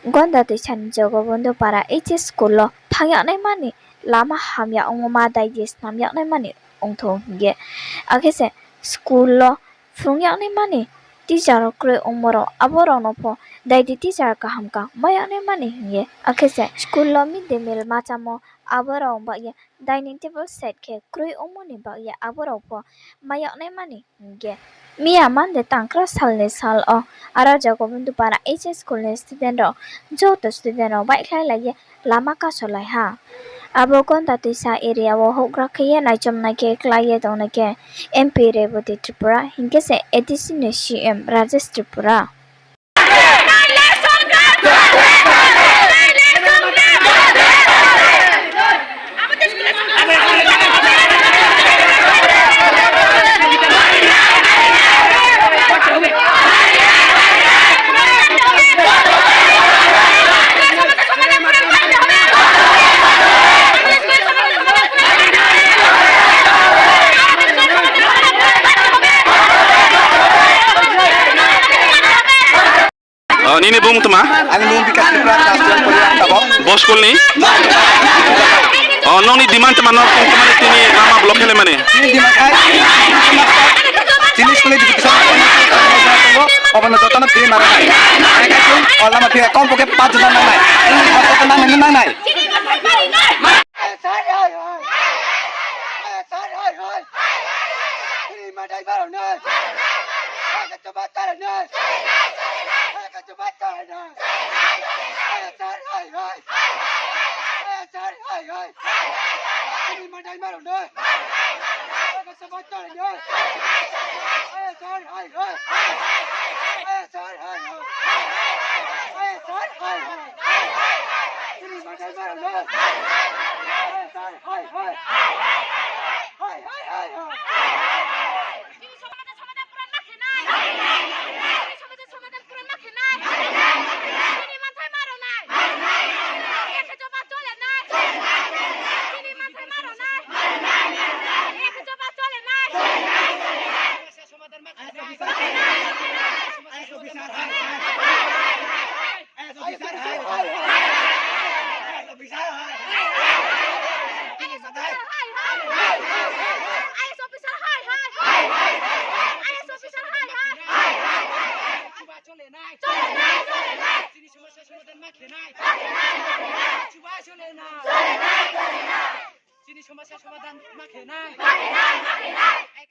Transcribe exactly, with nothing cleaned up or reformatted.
Gonda Toisa ni Jogobondhu Para H S school wo thanng yag naima ni lama hamya ongmo ma dai di snam yag naima ni ong thou hing ye. Akhe se school wo phrung yag naima ni teacher rao kroi ongmo rao, abo rao no pho dai di teacher kaham ka ma yag naima ni hing ye. Akhe se school wo mid day meal ma chámo, abo rao baoh ye dining table set khe kroi ongmo ni baoh ye abo rao pho ma yag naima ni hing ye. Miya Monday tangkra sal ni sal wo aro Jogobondhu Para H S school ni student rao, joto student rao baihkhlailai ye lama kasolai ha. Abo Gonda Toisa area wo houhgra khe ye naichomnai khe klái ye tongnai khe M P Rebati Tripura, hing khe se A D C ni C M Rajesh Tripura. O, nini bung tma? Ani bung Bikas Tripura, class twelve pori ang tabok. Bo school ni? O, nung ni demand tma no tong tma ni tini lama block khe le mani? Tini demand khai, tini school ni education, obo no joto no free ma rw nai. Hai khe chung o lama free, kom pokhe paanch hajar nang nai. Tini paanch hajar nang nai, nang nai.